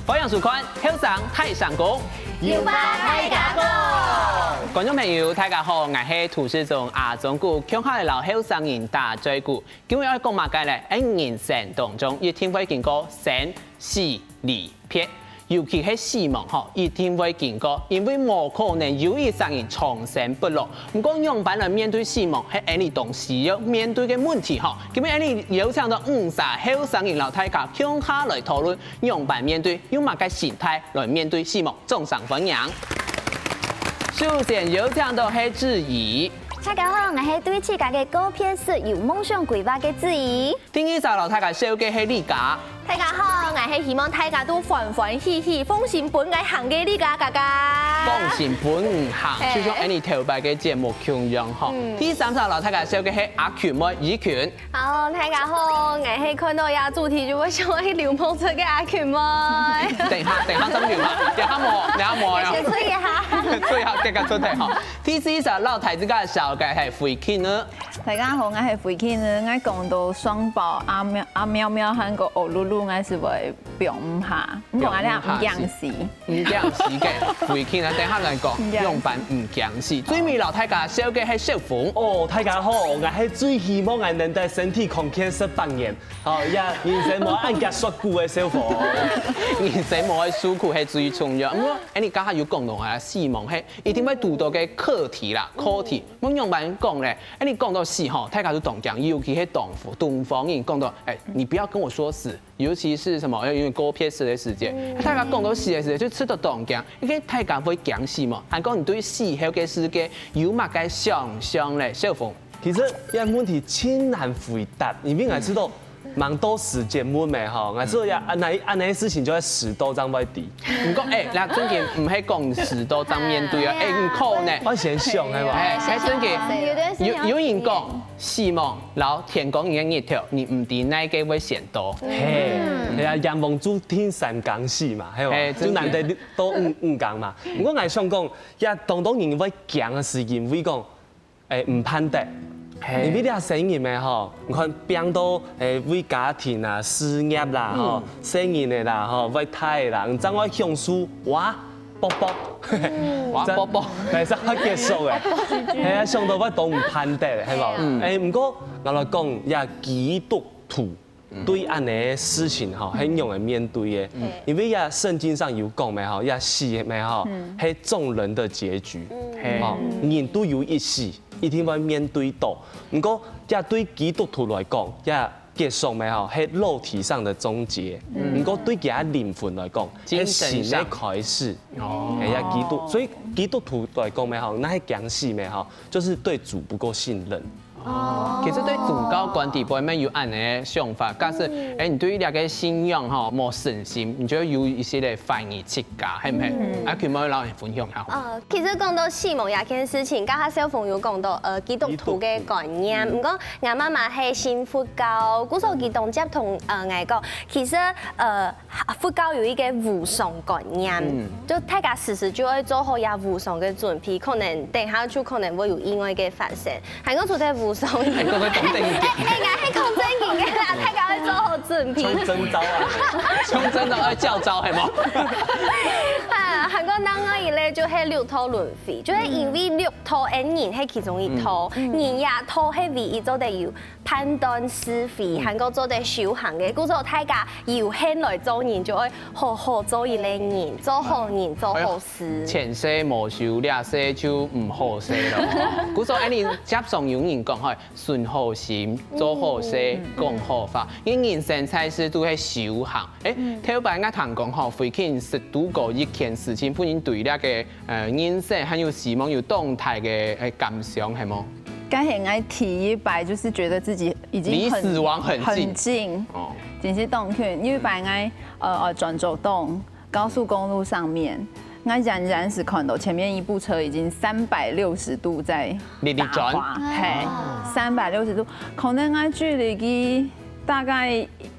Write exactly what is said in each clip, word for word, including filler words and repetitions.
歡迎收看《後生大聲公》，有話大家講。觀眾朋友，大家好，𠊎係主持人阿忠牯，共下來摎後生人打嘴鼓。今日愛講麼个呢？𠊎人生當中一定會經過生、死、離、別，尤其係死亡吼，一定會經過，因為無可能有一儕人長生不老。毋過，仰般來面對死亡，係𠊎俚當需要面對个問題吼。今日𠊎俚邀請到五儕後生人摎大家共下來討論 仰般面對，用麼个心態來面對死亡，掌聲歡迎。首先邀請到係子怡。大家好，𠊎係對自家个告別式有夢想規劃个子怡。第二儕摎大家紹介係麗嘉。大家好，𠊎係希望大家都歡歡喜喜、放心分𠊎行个麗嘉嘉嘉。放心分你行，係。就像𠊎俚頭擺个節目共樣吼。嗯。第三儕摎大家紹介係阿群妹怡群。 好，大家好，𠊎係看到這主題就會想愛流目汁个阿群妹。等一下，等一下，等一下，等一下無，等一下無，等一下無呀。先吹一下。吹一下，這個出題哈。第四儕摎大自家紹介係慧卿呢。大家好，𠊎係慧卿呢。𠊎講到雙寶阿妙、阿妙妙還過歐露露，𠊎係會放毋下。毋過𠊎這毋驚死。 毋驚死个，慧卿啊，等下來講，仰般毋驚死。最尾摎大家紹介係小鳳。哦，大家好，𠊎係最希望𠊎能在身體康健十八年，好，也人生無恁遽縮骨个小鳳。人生無愛受苦係最重要。毋過，𠊎俚頭下有講到啊，死亡係一定會堵到个課題啦，課題。𠊎仰般講呢？𠊎俚講到死吼，大家都當驚，尤其係東、東方人講到，哎，你不要跟我說死， 尤其係麼个，呃，因為告別式个時節，大家講到死个時節，就試著當驚，因為大家會驚死嘛。還講你對死後个世界有麼个想像呢？小鳳。其實這問題盡難回答，因為𠊎知道，蠻多時節問个吼，𠊎知道這恁仔、恁仔个事情就會死到正會知。毋過，哎，這正經毋係講死到正面對啊，哎，毋可能。愛先想个嘛。哎，還正經，有、有人講，死亡摎天光日个日頭，你毋知哪個會先到。 嘿，係啊，閻王注定三更死嘛，係無？嘿，就難得到五、五更嘛。毋過𠊎想講，也當多人會驚个係因為講，哎，毋盼得。嘿。因為這生人个吼，你看病到，哎，為家庭啊、事業啦，吼，生人个啦，吼，為大个啦，你正會享受哇， 啵啵。哇，啵啵。來，正會結束个。係啊，想到會當毋盼得，係無？哎，毋過，𠊎來講，這基督徒對恁仔个事情吼，係仰般面對个。因為這聖經上有講个吼，這死个吼，係眾人个結局。嘿。吼，人都有一死，一定會面對到。毋過，這對基督徒來講，這 結束个吼，係肉體上个終結。毋過對佢个靈魂來講，係新个開始。哦。係啊，基督，所以基督徒來講个吼，若係驚死个吼，就係對主不夠信任。哦。其實對宗教觀底背面有恁仔个想法，假使，哎，你對這個信仰吼無信心，你就會有一息仔懷疑自家，係毋係？啊，佢有摎你分享下。呃，其實講到死亡這件事情，頭下小鳳有講到，呃，基督徒个觀念，毋過 𠊎媽媽係信佛教，故所佢當接同，呃，𠊎講，其實，呃，佛教有一個無常觀念，就大家時時就愛做好這無常个準備，可能等下就可能會有意外个發生。還過除忒無常以外，哎，講到當正經。哎，哎，𠊎係講正經个啦，大家愛做好準備。像徵召啊，像徵召愛教召，係無？啊，還過另外一類就係六道輪迴，就係因為六道恩人係其中一道，人這道係唯一做得有 判斷是非，還過做得修行个，故所大家有閒來做人，就愛好好做一個人，做好人，做好事。前世無修，這世就毋好勢囉。故所恁仔，輒常有人講，吼，存好心，做好事，講好話。因為人生在世都係修行。哎，頭擺𠊎聽講吼，慧卿識堵過一件事情，分人對這個，呃，人生還有死亡有當大个，哎，感想，係無？ 該係𠊎第一擺，就是覺得自己已經很，離死亡很近。很近，哦。真係當近。有一擺𠊎，呃，呃，轉做東，高速公路上面，𠊎遠遠係看到前面一部車已經三百六十度在打滑，直直轉。嘿，三百六十度，可能𠊎距離佢大概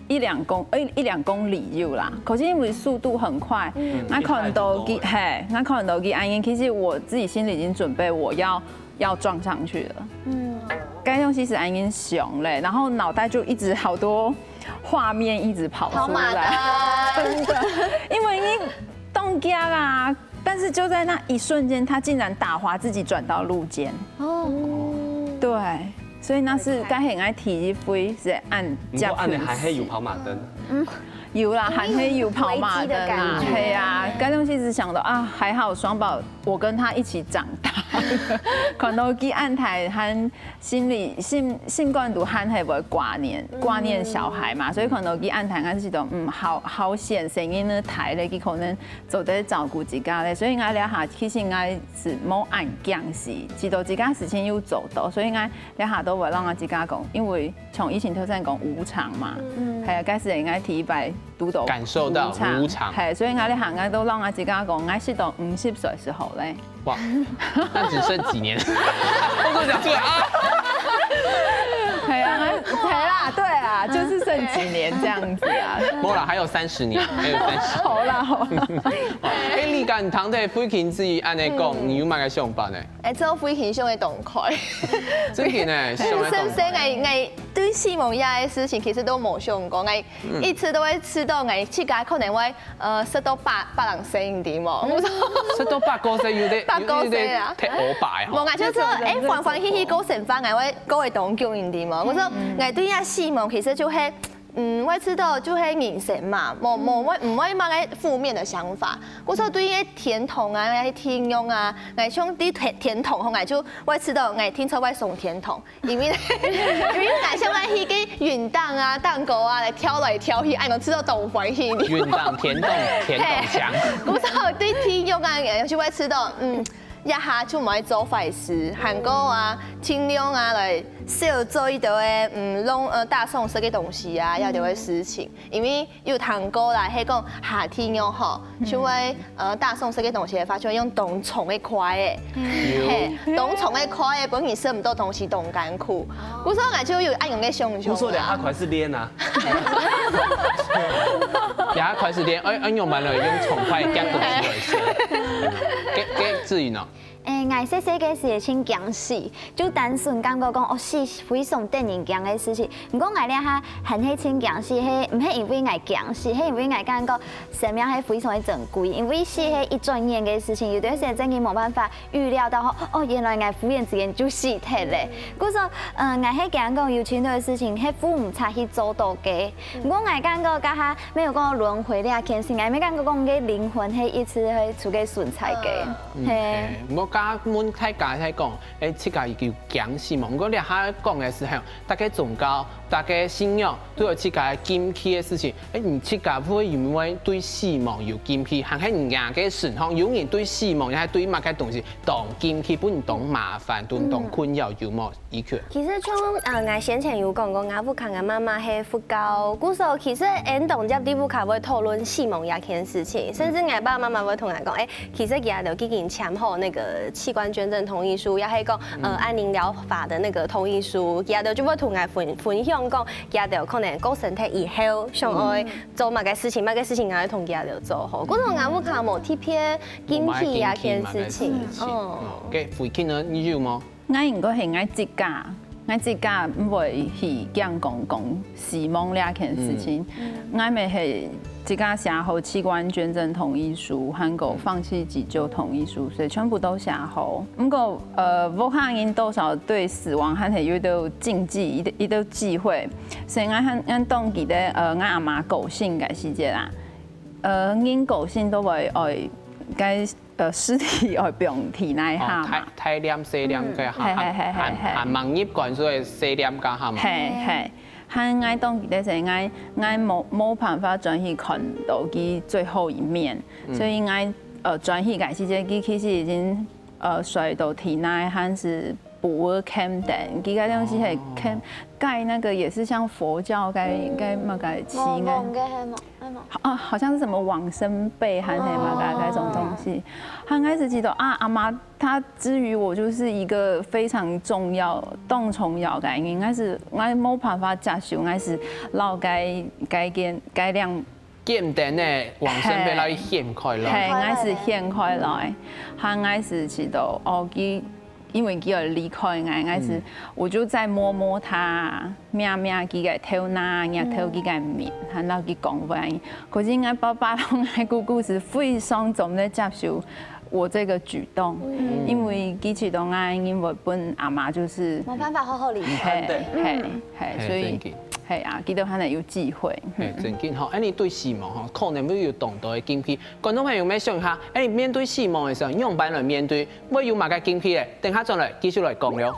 一兩公，一、一兩公里有啦。可是因為速度很快，嗯。𠊎看到佢，一百多欸。嘿，𠊎看到佢恁樣，其實我自己心裡已經準備我要 要撞上去了。嗯。該東西係恁樣想咧，然後腦袋就一直好多畫面一直跑出來，真的，因為你當驚啊，但是就在那一瞬間，他竟然打滑自己轉到路肩，哦，對，所以那是該很愛體會是按毋過恁樣還係有跑馬燈。有啦，還係有跑馬燈啦，係啊，該東西是想到啊，還好雙寶我跟他一起長大，可能佢恁大還心裡心心肝肚還係會掛念掛念小孩嘛，所以可能佢恁大還係講嗯好好險，細人仔大咧，佢可能做得照顧自家咧，所以𠊎這下其實𠊎是無恁驚死，知道自家事情有做到，所以𠊎這下都會讓𠊎自家講，因為 像以前頭先講無常嘛，嗯，係啊，該時應該第一擺堵到感受到無常，係，所以𠊎這下𠊎都讓𠊎自家講，𠊎食到五十歲時候咧。哇，那只剩幾年？偷偷講出來啊！係啊，係啦，對啦，就是剩幾年這樣子啊。無啦，還有三十年，還有三十。好啦好啦。哎，你敢聽到慧琴姊恁樣講，你有麼个想法呢？哎，這慧琴想个當快。真个呢，想个當快。深深个，哎， 對死亡這个事情其實都無想過，𠊎一直都會知道𠊎自家可能會呃食到百百零歲，你知無？我說食到百過歲有得百過歲啊，有得忒烏白無，𠊎就說，哎，歡歡喜喜過生活，𠊎會過會當久，你知無？我說，𠊎對這死亡其實就係，嗯，我知道就係人生嘛，無無會毋會麼个負面的想法。我說對於天堂啊、地獄啊，𠊎想對天天堂吼，𠊎就會知道𠊎定著會上天堂。 因為因為𠊎想愛去該雲頂啊、頂高啊，來跳來跳去，哎，𠊎知道當歡喜呢。雲頂天堂，天堂牆。故所對地獄啊，𠊎就會知道，嗯，這下就毋愛做壞事，還過啊，盡量啊來少做一兜个，嗯，弄呃打爽食个東西啊，這兜个事情，因為 有聽過啦，係講下地獄吼，就會呃打爽食个東西个話，就會用當重个筷仔，係，當重个筷仔，分你食毋到東西，當艱苦。故所𠊎就有恁樣个想像。故所這下開始練啊，這下開始練，哎，恁樣慢來用重筷夾東西來食。該該至於呢？ 誒，𠊎細細个時節盡驚死，就單純感覺講，哦，死非常得人驚个事情。毋過𠊎這下還係盡驚死，係毋係因為𠊎驚死，係因為𠊎感覺生命係非常个珍貴，因為死係一轉眼个事情，有段時間真个無辦法預料到，哦，哦，原來𠊎忽然之間就死忒咧。故所，嗯，𠊎係驚講有盡多个事情係赴毋掣去做到个。毋過𠊎感覺這下 沒有講輪迴這件事，𠊎乜感覺講該靈魂係一直係在該存在个，係。毋過該問大家係講，誒，自家有驚死無？毋過這下講个時候，大家宗教、大家信仰都有自家个禁忌个事情。誒，你自家會因為對死亡有禁忌，還係你个身項有人對死亡，還係對麼个東西當禁忌，分你當麻煩、當當困擾，有無？ 其實像呃，𠊎先前有講過，𠊎屋下𠊎媽媽係佛教，故所其實𠊎等接佇屋下會討論死亡這件事情，甚至𠊎爸爸媽媽會同𠊎講，誒，其實佢兜已經簽好那個器官捐贈同意書，也係講呃安寧療法的那個同意書，佢兜就會同𠊎分分享講，佢兜可能過身體以後想愛做麼个事情，麼个事情𠊎會同佢兜做好。故所𠊎屋下無特別禁忌這件事情，嗯。該慧琴呢，你有無？ 𠊎應該係𠊎自家，𠊎自家毋會去驚講講死亡這件事情。𠊎乜係自家寫好器官捐贈同意書，還過放棄急救同意書，所以全部都寫好。毋過，呃，屋下人多少對死亡還係有一兜禁忌，一兜一兜忌諱，所以𠊎還𠊎當記得，呃，𠊎阿媽過身个時節啦，呃，人過身都會愛該 呃，屍體愛放地泥下嘛。大大殮細殮个下，係係係係係。還還吂入棺材个細殮个下嘛。係係，還𠊎當記得係𠊎𠊎無無辦法轉去看到佢最後一面，所以𠊎呃轉去个時節，佢其實已經呃睡到地泥，還係布仔蓋等，佢个東西係蓋蓋那個也是像佛教蓋蓋麼个漆个。黃黃个係無？係無？啊，好像是什麼往生被還係麼个那種東西，他開始知道啊，阿媽她之於我就是一個非常重要、當重要个人，但是我無辦法接受，但是老該該件該兩簡單个往生被來掀開來。係，我是掀開來，他開始知道哦，佢因為佢要離開𠊎，𠊎係，嗯。我就再摸摸他，摸摸佢个頭那，摸頭佢个面，然後佢講話。可是𠊎爸爸同𠊎姑姑係非常做毋得接受我這個舉動，嗯。因為佢知道𠊎因為分阿嬤就是無辦法好好離開。嘿，嘿，嘿，嘿，所以，正經。嘿啊，佢兜還有機會。嘿，正經吼，恁樣對死亡吼，可能會有當多个禁忌。觀眾朋友，你想一下，哎，面對死亡个時候，你仰般來面對？ 會有麼个禁忌咧？等下轉來繼續來講了。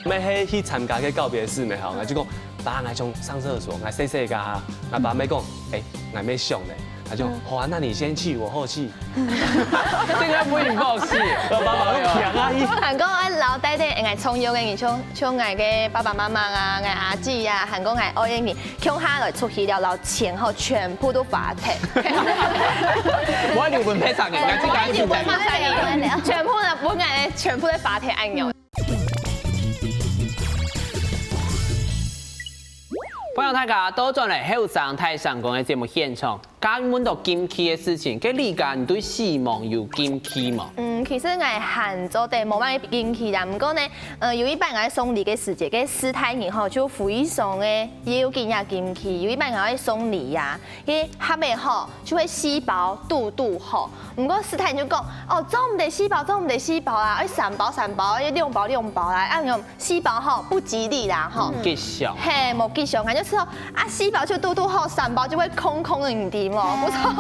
乜係去參加个告別式乜吼，𠊎就講，爸，𠊎想上廁所，𠊎細細个哈，𠊎爸乜講，哎，𠊎乜想咧，𠊎就，好啊，那你先去，我後去。這個不允報喜。爸爸講，行啊，去。還講愛留低个，哎，重要个人，像像𠊎个爸爸媽媽啊，𠊎阿姊啊，還講𠊎愛个人，共下來出去了，然後錢吼全部都花忒。我留分別儕人，𠊎自家去。全部呢，分𠊎全部都花忒恁樣。歡迎大家倒轉來後生大聲公个節目現場。 剛問到禁忌个事情，該你家你對死亡有禁忌無？嗯，其實𠊎還做得無麼个禁忌啦，毋過呢，呃，有一擺𠊎送禮个時節，該師大人吼就非常个要緊也禁忌。有一擺𠊎愛送禮啊，該盒仔吼就會四包堵堵好，毋過師大人就講，哦，做毋得四包，做毋得四包啦，愛三包三包，愛兩包兩包啦，恁樣 四包吼，不吉利啦吼。嗯，吉祥。嘿，無吉祥，感覺係吼，啊，四包就堵堵好，三包就會空空个，你知無？故所，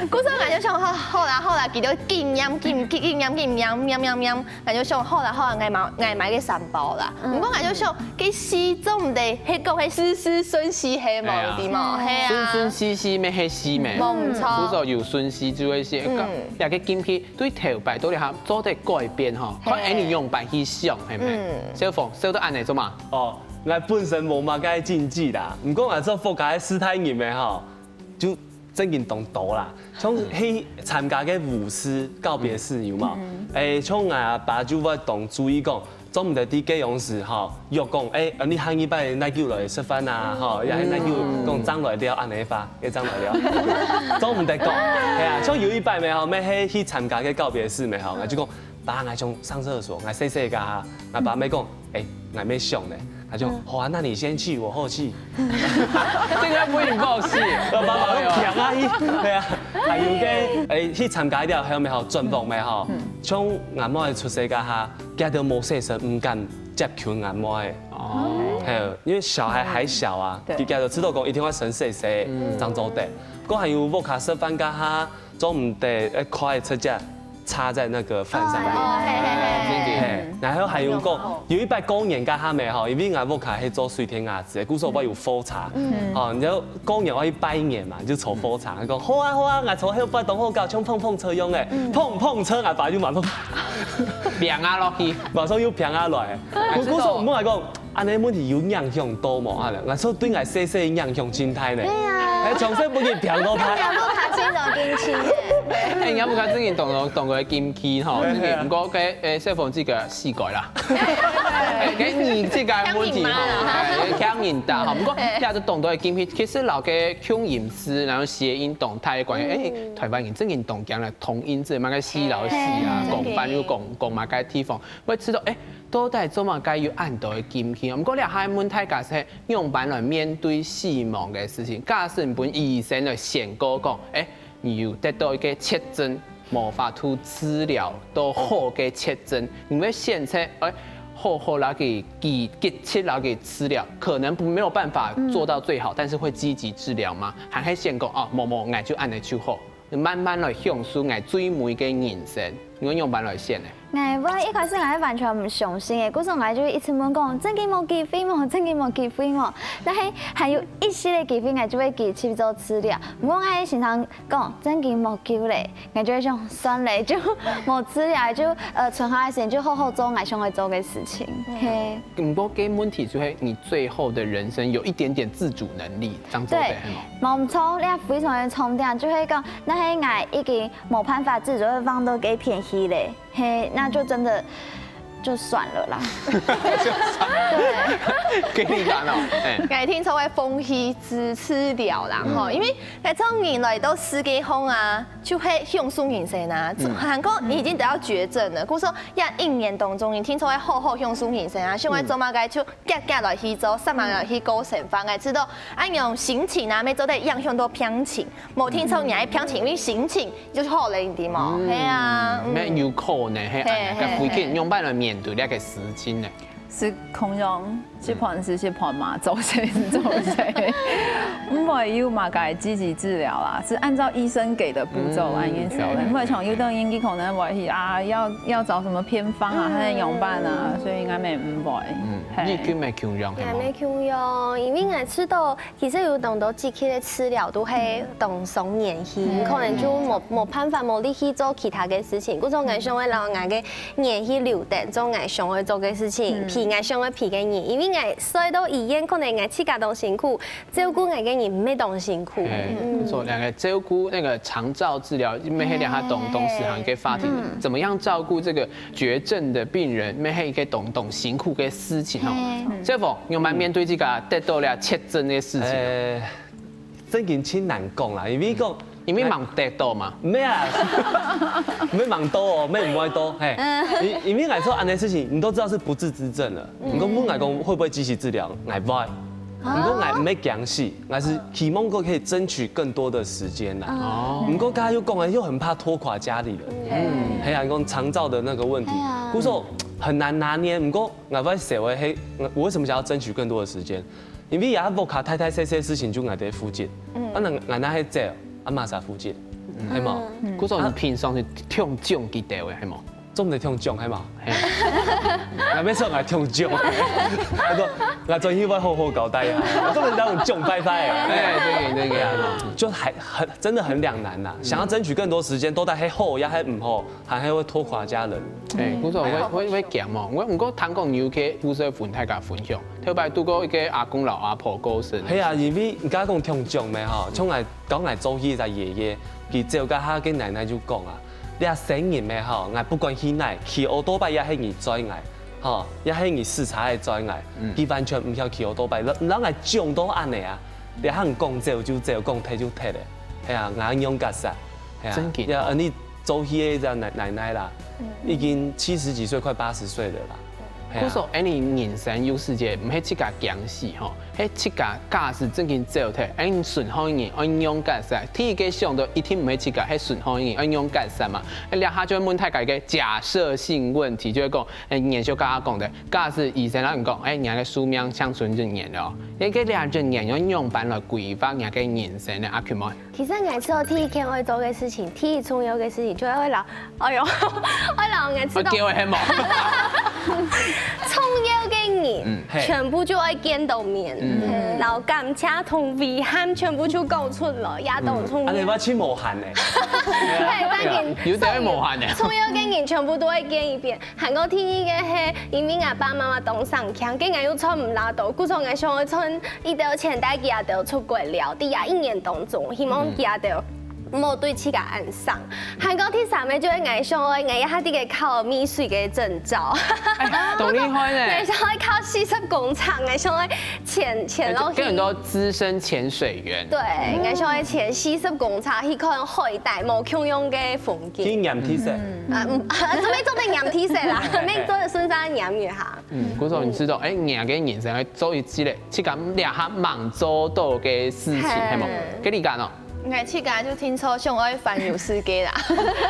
故所，𠊎就想，好，好啦，好啦，佢就緊拈緊緊拈拈拈拈拈拈，𠊎就想，好啦，好啦，𠊎買，𠊎買个三包啦。嗯。毋過𠊎就想，該四做毋得，係講係序序順序係無，哎呀。你知無？嘿啊。順順序序乜係序咩？無錯。故所有順序就會序，嗯。這個禁忌對頭擺到這下做得改變吼，嘿。看恁樣仰般去想，係無？嗯。小鳳，笑到恁樣做麼？ 哦，𠊎本身無麼个禁忌啦，毋過𠊎做福家个師大人个吼，就正經當多啦。像去參加个舞獅告別式有無？嗯。欸，像𠊎阿爸就會當注意講，做毋得在該央時吼，約講，欸，你下禮拜哪久來食飯啊？吼，也係哪久講正來尞，恁樣話，也正來尞。做毋得講，係啊，像有一擺个吼，乜係去參加个告別式个吼，𠊎就講，爸，𠊎想上廁所，𠊎細細个哈，𠊎爸乜講， 欸，𠊎乜想呢。佢就，嗯。好啊，那你先去，我後去。這個不允報喜。爸爸講，行啊，去。對啊，還有个，欸，去參加了後面吼，轉房个吼，嗯。像阿妹出世个哈，佢都無洗身，毋敢接近阿妹。哦。係，因為小孩還小啊，嗯。對。佢都知道講一定要先洗身，嗯。正做得。不過還有屋下食飯个哈，做毋得，欸，筷仔直接插在那個飯上面。哦，嘿，嘿，嘿，嘿。嘿，然後還有講，有一擺過年該下面吼，因為𠊎屋下係做水電瓦斯个，故所會有火車。嗯。吼，你就過年愛拜年嘛，就坐火車，佢講，好啊，好啊，𠊎坐後擺當好搞，像碰碰車樣个，嗯。碰碰車，𠊎爸就馬上，砰啊落去。馬上又砰啊落來。故，故所問𠊎講， 恁樣問題有影響到無啊？𠊎說對𠊎細細影響真大呢。對啊。欸，從細分佢騙到大。你也不看清楚禁忌耶。欸，你也不看清楚懂懂懂个禁忌吼，對啊。這個毋過該，欸，小鳳這個死改啦。欸，該你這個問題吼，強人嘛啦。欸，強人打吼。毋過，嘿。這就懂得个禁忌，其實老个強人是，然後諧音懂大个關係。欸，嗯。台灣人正經懂講了，同音字，麼个死老死啊，嘿，講班又講，講麼个地方，會知道，欸， 到底做麼个有恁多个禁忌？毋過這下問大家係仰般來面對死亡个事情。假使你分醫生來選過講，欸，你有得到一個絕症，無法度治療到好个絕症，你會選擇，欸，好好來去積，積極來去治療，可能不，沒有辦法做到最好，嗯。但是會積極治療嗎？還係選講，哦，無，無，𠊎就恁樣就好。 慢慢來享受𠊎最尾个人生，你會仰般來選呢？𠊎會一開始𠊎係完全毋相信个，故所𠊎就一直問講，正經無機會無？正經無機會無？但係還有一息个機會，𠊎就會繼續做治療。毋過𠊎先生講，正經無救咧，𠊎就會想，算咧，就無治療，就，呃，存下个時間就好好做𠊎想愛做个事情。嘿。 毋過該問題就係你最後的人生有一點點自主能力，這樣做對，對，係嗎？無錯，你非常个重點，就係講，若係𠊎已經無辦法自主，會放到該片去咧，嘿，那就真的就算了啦。对，给你讲哦，哎，改天才会分析治治疗啦吼，因为那种人来到世界上啊，就会享受人生啊。韩国你已经得到绝症了，故所要一年当中，你听说会好好享受人生啊，想要做嘛个就遽遽来去做，上班来去过生活，哎，知道，哎，用心情啊，没做得影响到病情，没听说你还病情，因为心情就是好了一点嘛，嘿啊，没有可能，嘿，哎，个附近用办法面对那个事情呢？ 是空用，一盘是一盘嘛，做事是做事，毋會有麼个積極治療啦，是按照醫生給的步驟按呢走的，毋會像有的人佢可能會去啊，要要找什麼偏方啊，還是用辦啊，所以應該沒毋會。嗯，你跟没共樣，也没共樣，因為我知道 其實有當多積極个治療都係當傷元氣，可能就無無辦法無力去做其他个事情。故所𠊎想愛摎𠊎个元氣留等做𠊎想愛做个事情，陪𠊎想愛陪个人。因為𠊎睡到醫院，可能𠊎自家當辛苦，照顧𠊎个人毋係當辛苦。哎，做兩个照顧那个长照治疗，因为那下东东时行个话题，怎么样照顾这个绝症的病人，那是一个东东辛苦的事情哦。这种，你们面对这个得到了绝症的事情，呃，正经真难讲啦，因为讲，因为忙得到嘛，没啊，没忙到哦，没唔会到，嘿，因因为来说，安尼事情，你都知道是不治之症了，你讲问来讲会不会积极治疗？来不会。你讲来没讲戏，还是期望过可以争取更多的时间啦。哦，你讲刚刚又讲了，又很怕拖垮家里人，嗯，还有讲长照的那个问题，故所很难拿捏。你讲 我会社会黑，我为什么想要争取更多的时间？因为也屋下太太细细事情就爱在附近，啊，那俺那还在，啊，嘛啥附近，系嘛？故所你平常是挺重佢兜个，系嘛？做毋得挺重，系嘛？那边说俺挺重，他说俺专业会好好交代啊，我根本当重拜拜啊，哎，对对对，就还很真的很两难呐。想要争取更多时间，都在黑后呀，还唔好。 还还会拖垮家人。哎，故所我我我讲嘛，我我过听讲有个故事分大家分享，特别拄过一个阿公老阿婆过身。系啊，因为你刚刚讲听讲咩吼，像俺讲俺早期个爷爷，佢走个下个奶奶就讲啊，你啊生日咩吼，俺不管去哪，去奧多拜也系你载俺，吼，也系你视察个载俺，佢完全唔晓去奧多拜，让俺讲到安尼啊，你喊讲走就走，讲退就退个，系啊，俺用个啥，系啊，真个呀，你 早期个一个奶奶奶啦，已经七十几岁，快八十岁了啦。故所，哎，你人生有时节，毋系自家惊死吼，系自家假使正经走脱，哎，你顺好人，哎，用解释，第一个想到一定毋系自家，系顺好人，哎，用解释嘛。哎，两下就会问大家一个假设性问题，就会讲，哎，年少刚刚讲的，假使医生让你讲，哎，你个寿命剩存一年了，你个两一年要用办来规划你个人生呢？阿 Q 妹。 其实，俺知道第一件爱做个事情，第一重要个事情，就系爱摎，哎哟，爱摎俺知道，给我黑毛。重要个人，全部就爱见到面，然后感谢同遗憾全部就讲出来，也当重要。啊，你要去无限呢？对，当然，有点无限呢。重要个人全部都会见一遍。 还过第二个系，因为俺爸妈妈当生病，跟俺又穿毋拉到，故所俺想要穿一条钱带佢兜出国了。第一一年当中，希望佢兜莫对自家安生。还过第三个就系俺想要俺一下这个考秘书个证照，当厉害呢。俺想要考四十工程，俺想要钱钱落去。跟很多资深潜水员。对，俺想要钱四十工程去看海底，无共样个风景。去岩梯噻。 啊，嗯，啊，做咩做得岩梯噻啦，咩做得顺便岩一下。嗯，故所你知道，哎，你个人生会做一系列，自家两下忙做到个事情，系无？给你讲哦。哎，自家就听说想要环游世界啦，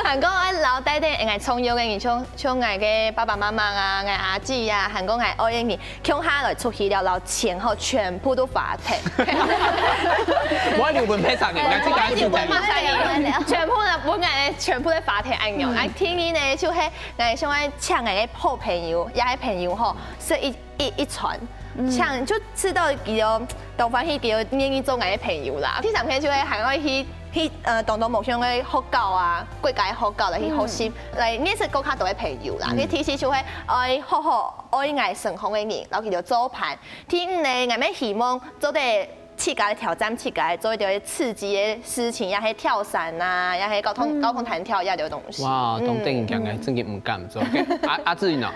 还过爱老带点，哎，重要个人，像像俺个爸爸妈妈啊，俺阿姊啊，还过俺爱个人， 共下来出去了，然后钱吼全部都花脱。我有分配上你，那这个还是全部呢，不，俺全部都花脱，哎呦，哎，第二呢，就系俺想要请俺个好朋友，也系朋友吼，食一一一餐，请就知道佢有当欢喜，佢有愿意做俺个朋友啦。第三个就系还要去去呃，当多无相个学校啊，国家个学校来去学习，来认识更加多个朋友啦。你第四就系爱好好 爱爱身边个人，然后佢就做伴。第五呢，俺们希望做得自家來挑戰自家，做一兜刺激个事情，也係跳傘啊，也係高空高空彈跳一兜東西。哇，當得人驚个，真个毋敢做。阿阿志呢？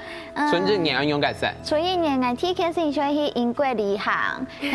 春節年愛用个啥？春節年，𠊎第一件事情就係去英國旅行。嘿，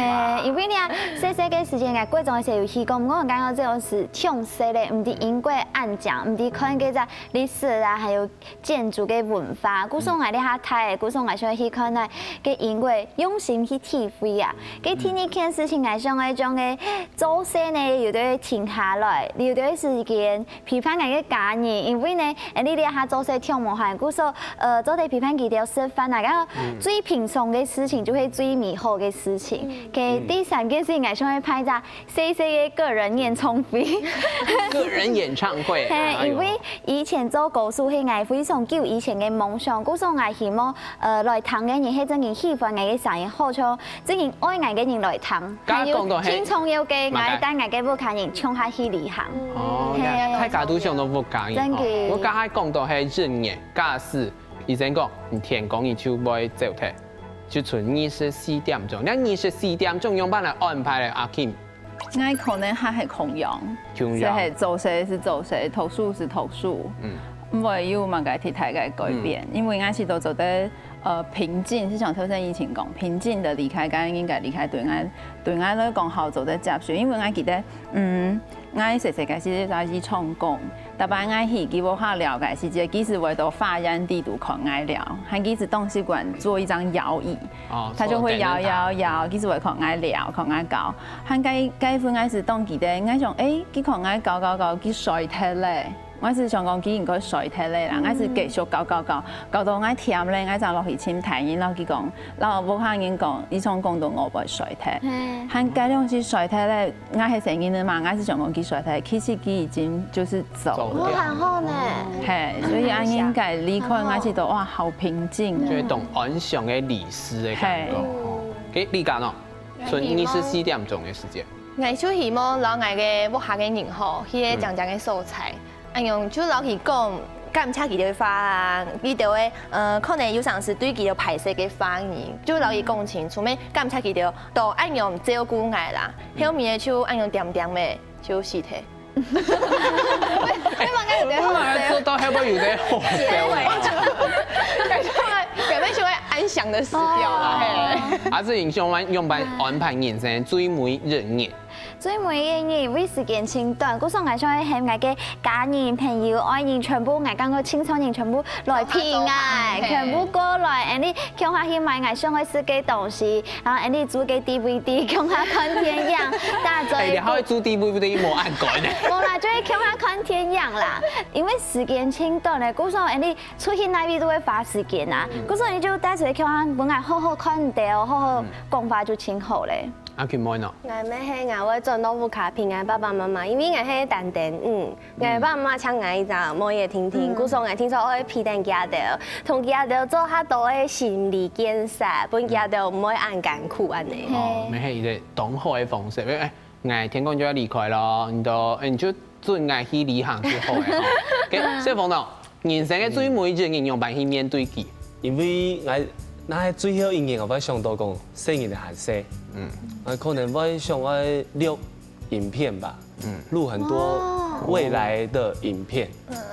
因為呢，細細个時間，𠊎國中个時候有去過，毋過𠊎感覺這種係忒細个，毋知英國恁靚，毋知看个隻歷史啊，還有建築个文化。故所𠊎這下大个，故所𠊎想去看个个英國用心去體會啊。个第二件事情，𠊎想愛將个做事呢，有兜停下來，有兜時間 陪伴𠊎个家人，因為呢，𠊎這下做事忒無閒，故所呃做得陪伴佢兜食飯啊，然後最平常个事情就係最美好个事情。个第三件事情，𠊎想愛辦一隻細細个個人演唱會。個人演唱會，嘿，因為以前做歌手係𠊎非常久以前个夢想，故所𠊎希望呃來聽个人係真正喜歡𠊎个聲音，好像真正愛𠊎个人來聽。還有，最重要个，𠊎帶𠊎个屋下人共下去旅行。 哦，大家都想到屋下人。真个。我剛才講到係日夜，假使醫生講你天光你就會走忒，就賰二十四點鐘。那二十四點鐘用辦法安排咧，阿Kim？𠊎可能還係共樣，共樣。係做事係做事，讀書係讀書，嗯，毋會有麼个特大个改變，因為𠊎係都做得呃平靜，就像頭先以前講，平靜个離開，該應該離開對𠊎對𠊎來講好做得接受，因為𠊎記得，嗯。 𠊎細細个時節就愛去唱歌，逐擺𠊎去佢屋下尞个時節，佢就會到花園底肚看𠊎尞，還佢就當習慣做一張搖椅，他就會搖搖搖，佢就會看𠊎尞，看𠊎搞，還該該分𠊎就當記得，𠊎想，誒，佢看𠊎搞搞搞，佢睡忒咧，𠊎就想講佢應該睡忒咧啦，𠊎就繼續搞搞搞，搞到𠊎忝咧，𠊎正落去尋大人，摎佢講，摎屋下人講，你唱歌到𠊎會睡忒，還該兩時睡忒咧。 𠊎係細人仔嘛，𠊎係想講佢睡忒，其實佢已經就是走了。走了。哦，還好呢。嘿，所以恁樣个離開，𠊎覺得哇，好平靜。就係當安詳个離世个感覺。嘿。哦，給你講哦，賰二十四點鐘个時間。 𠊎就希望摎𠊎个屋下个人吼，去个靚靚个所在，恁樣就摎佢講感謝佢兜个話，佢兜个呃可能有常時對佢兜歹勢个話語，就摎佢講清楚，乜感謝佢兜都恁樣照顧𠊎啦，後面个就恁樣恬恬个就死忒。 我嘛做到後尾有點好笑。感覺感覺就會安詳的死掉了，嘿。阿志英想愛用辦安排人生最尾一日。最尾一日，因為時間盡短，故所𠊎想愛喊𠊎个家人、朋友、愛人全部，𠊎感覺親像人全部來陪𠊎，全部過來，恁樣共下去買𠊎想愛食个東西，然後恁樣租个D V D，共下看電影，打嘴鼓。哎，你還會租D V D無恁趕呢？無啦，就係共下看電影啦，因為時間盡短咧，故所恁樣 出去哪位都會花時間啊，故所你就帶出去共下分𠊎好好看兜，好好講話就盡好咧。阿Kim妹呢？ 𠊎乜係𠊎會轉到屋下陪𠊎爸爸媽媽，因為𠊎係單丁，嗯，𠊎爸媽請𠊎一隻妹仔定定，故所𠊎定著愛陪等佢兜，同佢兜做較多个心理建設，分佢兜毋會恁艱苦恁樣。哦，乜係一個當好个方式。哎，𠊎天光就愛離開咯，你都，哎，你就 準𠊎去旅行就好了吼。OK，小鳳呢，人生个最尾一日，你仰般去面對佢？因為𠊎若係最後一日，𠊎會想到講，細人仔還細，嗯，𠊎可能會想愛錄影片吧，嗯，錄很多未來的影片。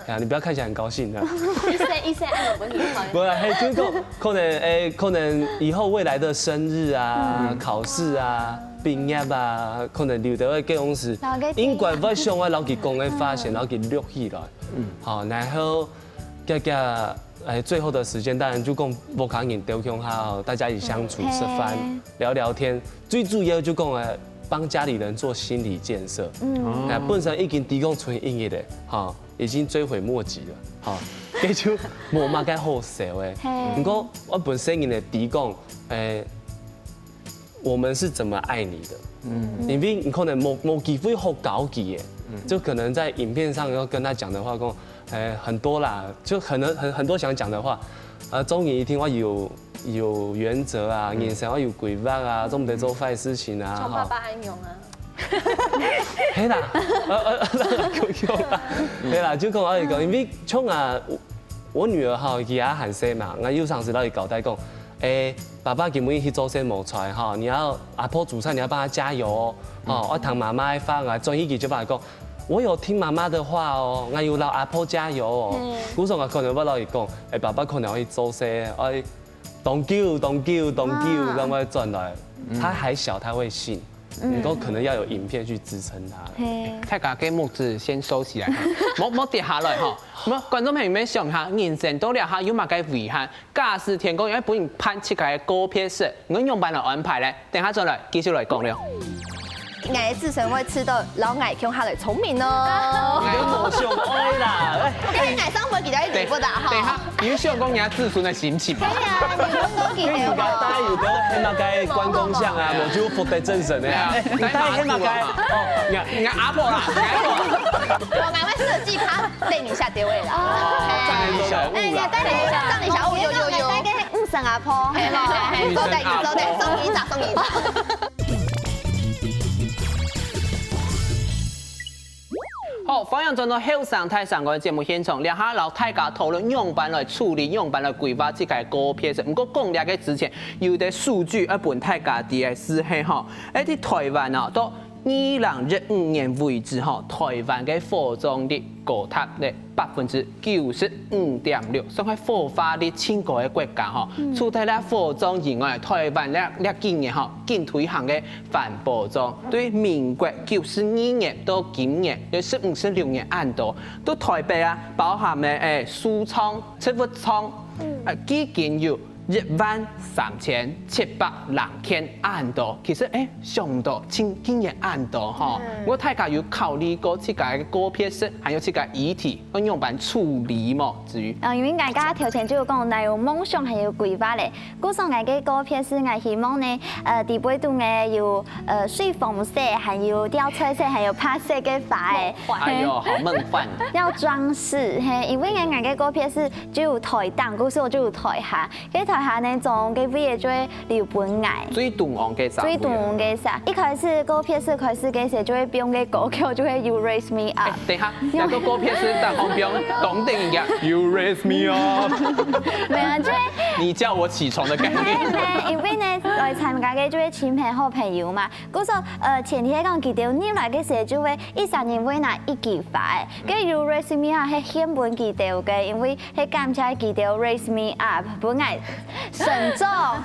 啊，你不要看起來很高興的。一歲一歲，哎，我不喜歡。不是，嘿，就是講可能，哎，可能以後未來的生日啊、考試啊、畢業啊，可能留到个公司，應該會想愛摎佢講个話，先摎佢錄起來。 好，然後，這這，哎，最後的時間，當然就跟屋下人兜共下，大家一起相處、吃飯、聊聊天，最主要就講，哎，幫家裡人做心理建設。嗯，哎，本身已經提供出一日的，哈，已經追悔莫及了，哈，這就無麼个好笑的。不過我本身人的提供，哎， 我們是怎麼愛你的？嗯，因為你可能無無機會好交代耶，就可能在影片上要跟他講的話，講，哎，很多啦，就很很很多想講的話，啊，終於一定要有有原則啊，人生要有規劃啊，做毋得做壞事情啊，像爸爸恁樣啊。係啦，呃呃，係啦，就講愛講，因為像啊，我我女兒哈，佢也還細嘛，𠊎有常時摎佢交代講，哎，爸爸今晡日去做事無出來哈，你要阿婆煮菜，你要幫他加油哦，哈，愛聽媽媽个話，𠊎轉去佢就幫佢講，我有聽媽媽的話哦，𠊎有摎阿婆加油哦。故所𠊎可能會摎佢講，哎，爸爸可能要去做事，愛當久當久當久，然後轉來。他還小，他會信。 你都可能要有影片去支撐他。大家个目汁先收起來，莫莫跌下來哈。莫觀眾朋友們想下，人生到這下有麼个遺憾？假使天公要分你辦自家个告別式，你仰般來安排呢？等下轉來繼續來講了。𠊎个子孫會知道摎𠊎共下來聰明哦。你都無想愛啦，哎，𠊎上回記得一點不打哈。等一下，你有想講你个子孫个心情嗎？對呀，你們都記得大家有个係麼个關公像啊，我就福德正神的啊。你帶係麼个？哦，你阿婆啦，你阿婆。我還會設計他帶你下跌位啦。站一下，哎，你帶你下，站你下，哦，有有有。帶个五神阿婆，係無？收得收得，送你一隻，送你一隻。 好，歡迎轉到後生大聲公个節目現場，這下摎大家討論仰般來處理，仰般來規劃自家个告別式。毋過講這个之前，有个數據愛分大家知个係吼，哎，在台灣啊，到二零一五年為止吼，台灣个火葬率高達咧百分之九十五點六，算係火化率盡高个國家吼。除忒了火葬以外，台灣這這幾年吼，緊推行个 環保葬，對民國九十二年到今年，有十五、十六年恁多，在台北啊，包含个誒，樹葬、植物葬，誒，已經有一萬三千七百零件恁多。其實誒，想到竟竟然恁多吼，毋過大家有考慮過自家个告別式，還有自家遺體愛仰般處理無？至於呃，因為大家頭前就有講，若有夢想還有規劃咧， 故所𠊎个告別式𠊎希望呢，呃，底背肚呢有呃水紅色，還有吊彩色，還有白色个花誒。哎喲，好夢幻。要裝飾，嘿，因為呢𠊎个告別式就有台頂，故所就有台下，該台下呢總个位置就會留分𠊎。最中央个啥？最中央个啥？一開始告別式開始个時就會放个歌曲，就會 You Raise Me Up。等一下，那個告別式在旁邊懂等一下，You raise me up，沒有，就會你叫我起床的概念。因為呢，因為呢，來參加个就係親朋好朋友嘛。故所，呃，前提係講佢兜入來个時候就會一儕人會拿一枝花，該 You Raise Me Up係獻分佢兜个，因為係感謝佢兜 raise me up，分𠊎成長，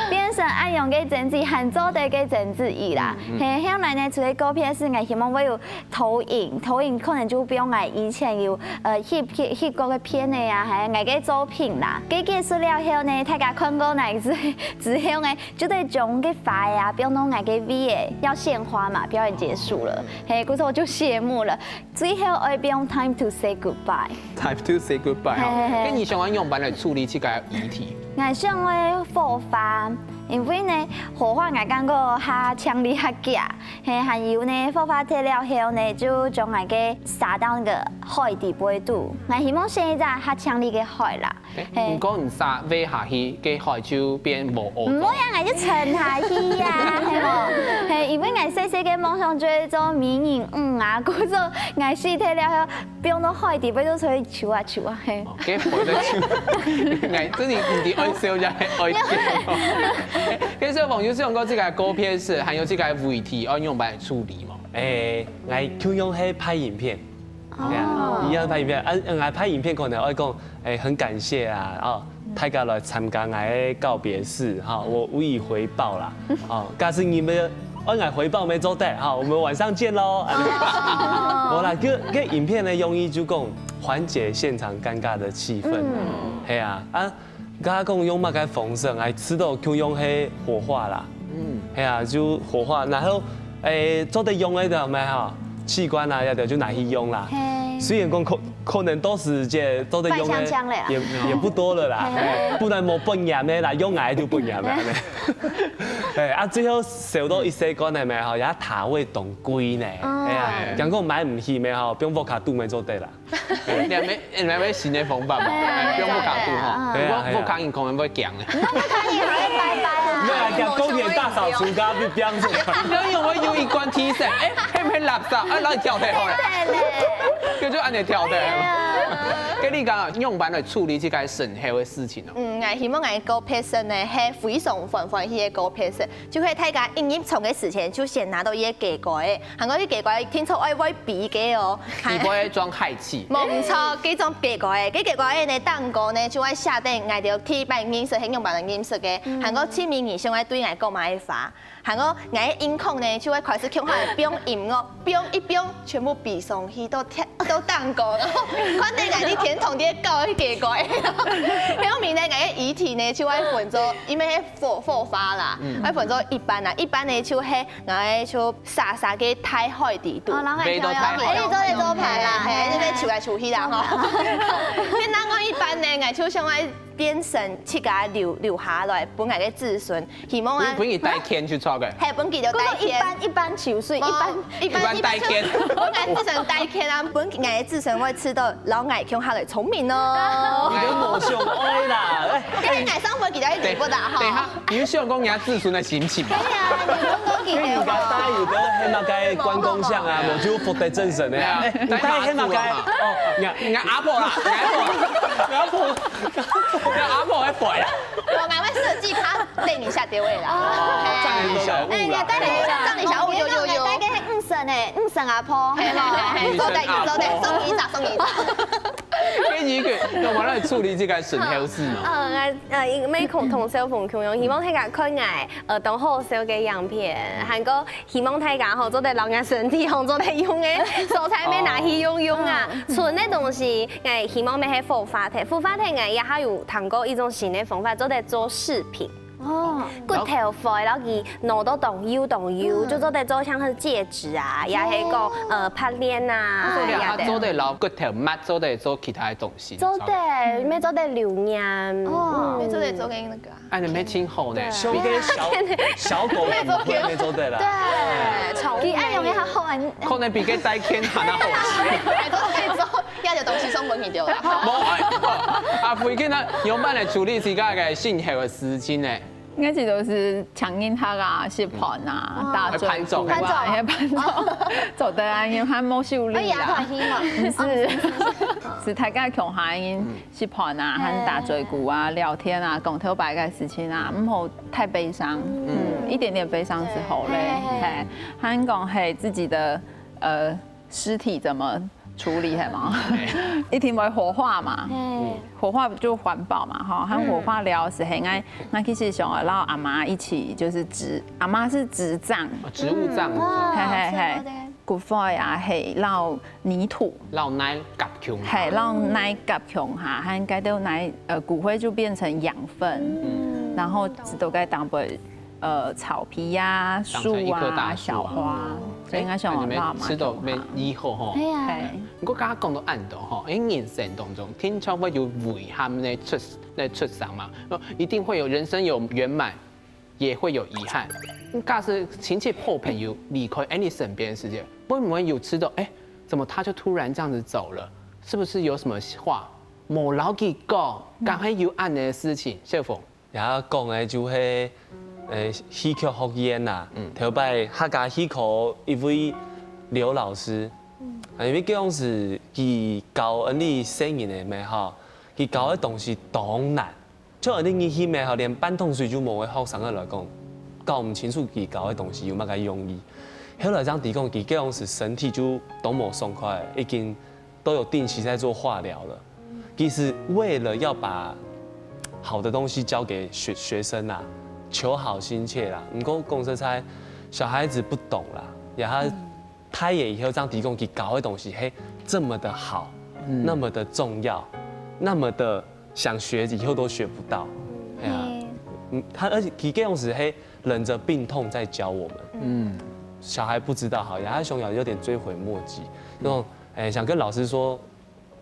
變成恁樣个曾志，還做得个曾志怡啦。嘿，後來呢，除了告別式，𠊎希望會有 投影，投影可能就放𠊎以前有呃翕翕翕過个片仔啊，還有𠊎个作品啦。該結束了後呢，大家看過𠊎之之後呢，就會將該花仔啊放到𠊎个位仔，要獻花嘛，表演結束了，嘿，故所就謝幕了。最後愛放 Time to say goodbye。 Time to say goodbye 吼。該你想愛仰般來處理自家个遺體？ 𠊎想愛火化，因為呢，火化𠊎感覺較清理較遽，嘿，還有呢，火化忒了後呢，就將𠊎个撒到該个海底背肚。𠊎希望選一隻較清理个海啦。毋過你撒尾下去，該海就變無烏。毋會啊，𠊎就沉下去呀，係無？嘿，因為𠊎細細个夢想就係做美人魚啊，故所𠊎死忒了後， 放到海底背肚就出去泅啊泅啊，嘿。該海在泅，哎，這你你愛笑也係愛笑。該小朋友想講自家告別式，還有自家遺體，愛仰般處理無？哎，𠊎共樣係拍影片，對啊，一樣拍影片，啊，嗯，𠊎拍影片可能愛講，哎，很感謝啊，哦，大家來參加𠊎个告別式哈，我無以回報啦，哦，假使你們 愛𠊎回報無做得，好，我們晚上見囉。無啦，該該影片个用意就講緩解現場尷尬的氣氛。係啊，啊，剛剛講用麼个方式，𠊎試著就用該火化啦。係啊，就火化，然後誒做得用个就無吼，器官啊，這兜就拿去用啦。雖然講可可能到時節做得用个也也不多了啦，不然無半年个啦，用來就半年个。 哎，啊，最後收到一些關係咩吼，也塔位當貴呢，哎呀，講講買毋起咩吼，放屋下肚咩做得啦。你還沒你還沒新的方法嘛，用不卡度哈，不過不卡你可能會講的。那不卡你還會拜拜啊？對啊，像公園大掃除，剛剛被标出來。你要用我有一罐提神，哎，係毋係垃圾？啊，拿去丟掉好了。對咧。就就按呢丟掉。對啊。該你講，仰般來處理這個身後个事情哦？嗯，𠊎希望𠊎个角色呢，係非常歡歡喜个角色，就係大家一入場个時間，就先拿到一個雞胲仔，還過這雞胲仔聽說愛會飛个哦，佢會裝氦氣。無錯，這種雞胲仔，這雞胲仔呢，頂高呢就愛寫等𠊎兜第一擺認識，係仰般來認識个，還過清明你想愛對𠊎講麼个話。 還過𠊎个音控呢，就會開始共下來放音樂，放一放，全部飛上去到天到頂高，然後看到𠊎在天堂底搞一結果，然後後面呢，𠊎个遺體呢就會分做，因為係火火化啦，會分做一半啦，一半呢就係𠊎个就沙沙个大海底肚，哦，然後還飛到大海。哎，做得做派啦，嘿，就被抽來抽去啦吼。那另外一半呢，𠊎就想愛變成自家留留下來，分𠊎个子孫。 希望啊，分佢帶天就著个。係，分佢就帶天。一般一般就係一般。一般帶天。分𠊎子孫帶天啊，分𠊎子孫會知道，老𠊎共下來聰明哦。你个無想愛啦，哎，哎，𠊎上分佢个禮物啦哈。等一下，你有想講人家子孫个心情嗎？對啊，你有講過佢个。因為人家帶有个係那個觀光箱啊，無就福德正神的啊，哎，你帶係那個，哦，人家阿婆啦，人家阿婆，人家阿婆，人家阿婆會飛啦。 我還會設計卡等一下結尾啦。哦，嘿。葬禮小物啦。哎，你帶等一下，葬禮小物有有有。帶个五神哎，五神阿婆。嘿，嘿，嘿，做得做得，送你一隻，送你一隻。跟你一個，那我來處理這個身後事嘛。嗯，呃，呃，因為同同小朋友，希望大家看𠊎，呃，當好笑个影片，還過 希望大家吼做得摎𠊎身體項做得用个，所在乜拿去用用啊。賰个東西，𠊎希望乜係火化忒，火化忒𠊎也還有聽過一種新个方法，做得做飾品。哦，骨頭灰，然後佢弄到當幼當幼，就做得做像係戒指啊，也係講呃項鏈啊，做得，也得。做得摎骨頭抹，做得做其他个東西。做得，乜做得留念。哦，嗯，乜做得做个那個啊。 哎，你沒聽好呢。對。像个小小狗骨灰那種的啦。對，寵物佢愛用个較好啊，你可能比个帶天還要好。哎，都可以做，要有東西送分你對吧？無，哎，阿輝，今仔仰般來處理自家个身後个事情呢？應該是都是請人客啊、食飯啊、打嘴鼓啊、盤走。盤走。做得啊，因為還無修理啦。哎呀，開心嘛。毋係，係大家共下人 食飯啊，還打嘴鼓啊、聊天啊，講頭擺个事情啊，毋好太悲傷，嗯，一點點悲傷就好咧，嘿，還講係自己的呃屍體怎麼處理，係嘛？一定會火化嘛，火化就環保嘛，吼，還火化了係係，𠊎𠊎其實想要摎阿媽一起，就是植，阿媽是植葬，哦，植物葬，嗯，嘿嘿嘿，好吃哦，對。 骨灰啊，係摎泥土，摎泥合共下。係，摎泥合共下，還該兜泥，呃，骨灰就變成養分，嗯，然後就在該當中，呃，草皮呀、樹啊、小花，所以應該想要讓阿媽共下。哎呀，毋過剛剛講到恁多吼，因為人生當中，定著會有遺憾个出个出生嘛，一定會有人生有圓滿， 也會有遺憾。假使親戚好朋友離開你身邊个時間，會毋會有試著，哎，怎麼他就突然這樣子走了？是不是有什麼話無摎佢講？敢會有恁樣个事情？小鳳，也講个就係，呃，戲曲學院啊，頭擺客家戲科一位劉老師，啊，因為該央時佢教𠊎俚細人仔乜吼，佢教个東西當難。 像𠊎俚入去乜吼，連半桶水就無个學生仔來講，搞毋清楚佢教个東西有麼个用意。後來正知講，佢該央時身體就都無爽快，已經都有定期在做化療了。其實為了要把好的東西教給學學生啊，求好心切啦。毋過講實在，小孩子不懂啦，也他 大了以後，這樣提供佢教个東西，嘿，這麼的好，那麼的重要，那麼的想學，以後都學不到。哎呀，嗯，他而且佢該央時嘿忍著病痛在教我們，嗯，小孩不知道，好，然後小朋友有點追悔莫及，那種，哎，想跟老師說，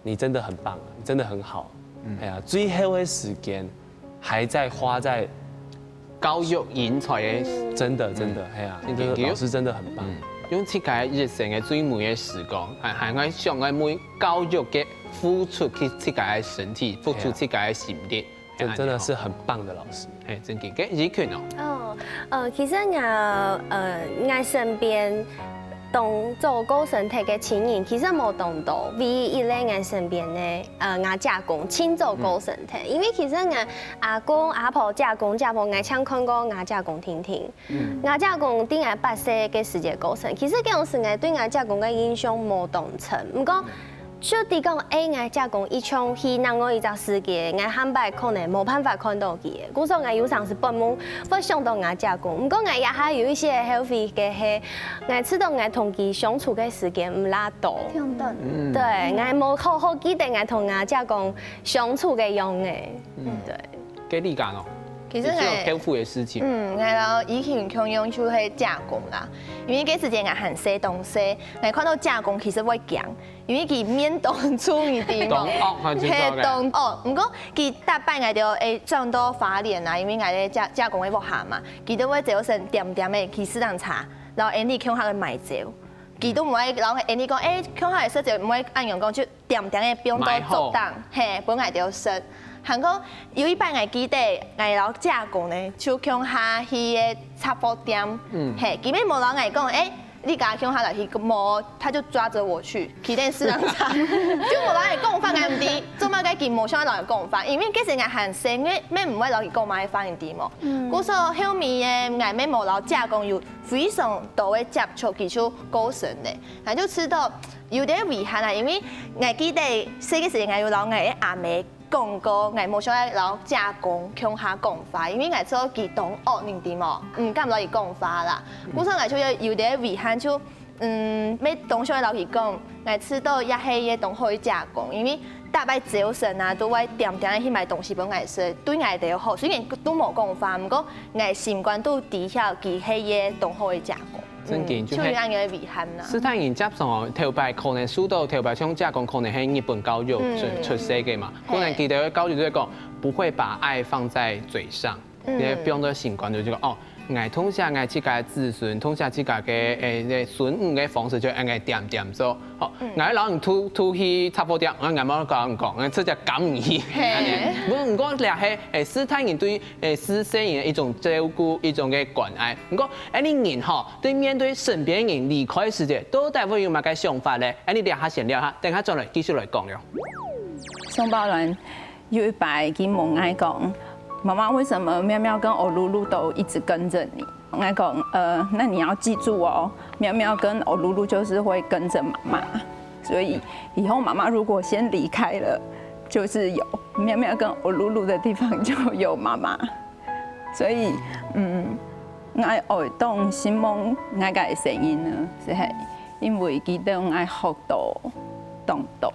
你真的很棒，你真的很好。哎呀，最後个時間還在花在教育人才个，真的真的，哎呀，真的，老師真的很棒。用自家日常个最尾个時光，還還愛想愛為教育个付出去自家个身體，付出自家个心力。真的是很棒的老师。哎，正經，該怡群哦。哦，呃，其實𠊎，呃，𠊎身邊當早過身忒个親人，其實無當多，唯一一個𠊎身邊个，呃，𠊎姐公盡早過身忒。因為其實𠊎阿公、阿婆、姐公、姐婆，𠊎淨看過𠊎姐公定定。𠊎姐公在𠊎八歲个時節過身，其實該當時𠊎對𠊎姐公个印象無當深，毋過 就知講，哎，𠊎姐公一像去另外一隻世界，𠊎下擺可能無辦法看到佢。故所𠊎有常時發夢，會想到𠊎姐公。毋過𠊎這下有一些後悔个係，𠊎知道𠊎同佢相處个時間毋罅多。挺短。對，𠊎無好好記得𠊎同𠊎姐公相處个樣仔。對。該你講哦，其實你只有後悔个事情。嗯，𠊎摎怡群共樣就係姐公啦，因為該時節𠊎還細當細，𠊎看到姐公其實會驚。 因為佢面當臭，你知無？當惡，還真係个。係，當惡。毋過佢逐擺𠊎兜會轉到花蓮啊，因為𠊎兜姐，姐公个屋下嘛，佢都會朝晨恬恬仔去市場茶，摎𠊎兜共下去買蕉。佢都毋會摎𠊎兜講，哎，共下來食蕉，毋會恁樣講，就恬恬仔放到桌頂，係，分𠊎兜食。還過有一擺𠊎記得，𠊎摎姐公呢，就共下去个雜貨店，嗯，係，佢乜無摎𠊎講，哎， 你家鄉下來去，無，他就抓著我去，去電視上查，就無摎人講話，𠊎毋知，做麼个佢無想摎人講話，因為該時𠊎還細，𠊎乜毋會摎佢講麼个話，你知無？故所後面个𠊎乜無摎姐公有非常多个接觸，佢就過身了，𠊎就知道有點遺憾啊，因為𠊎記得細个時節，𠊎有摎𠊎个阿姆 講過，𠊎無想愛摎姐公共下講話，因為𠊎知佢當惡，你知無？毋敢摎佢講話啦。故所𠊎就有，有點遺憾，就，嗯，乜當想愛摎佢講，𠊎知佢也係一個當好个姐公，因為逐擺朝晨啊，都會恬恬仔去買東西分𠊎食，對𠊎兜好。雖然都無講話，毋過𠊎心肝肚知曉佢係一個當好个姐公。 正經，嗯，就係就有恁樣个遺憾啦。斯坦人接上哦，頭擺可能受到頭擺像姐公可能係日本教育出，嗯，出世个嘛，可能佢兜个教育就係講，不會把愛放在嘴上，嗯，你愛放在心肝肚，就講哦，𠊎痛惜𠊎自家个子孫，痛惜自家个，誒，誒，孫女个方式，就恁樣恬恬做。好，嗯，𠊎摎你渡，渡去雜貨店，啊，𠊎無摎你講，𠊎直接趕你去。係。毋過，毋過，這係，誒，斯坦人對，誒，逝世人个一種照顧，一種个關愛。毋過，恁樣人吼， 對面對身邊人離開時節，到底會有麼个想法呢？恁樣這下先尞下，等下轉來繼續來講喲。宋寶鑾有一擺佢問𠊎講：「媽媽，為什麼妙妙跟歐露露都一直跟著你？」𠊎講：「呃，那你要記住哦，妙妙跟歐露露就是會跟著媽媽，所以以後媽媽如果先離開了，就是有妙妙跟歐露露的地方就有媽媽。」 所以，嗯，𠊎會當承蒙𠊎个先人呢，就係因為佢兜𠊎學到當多。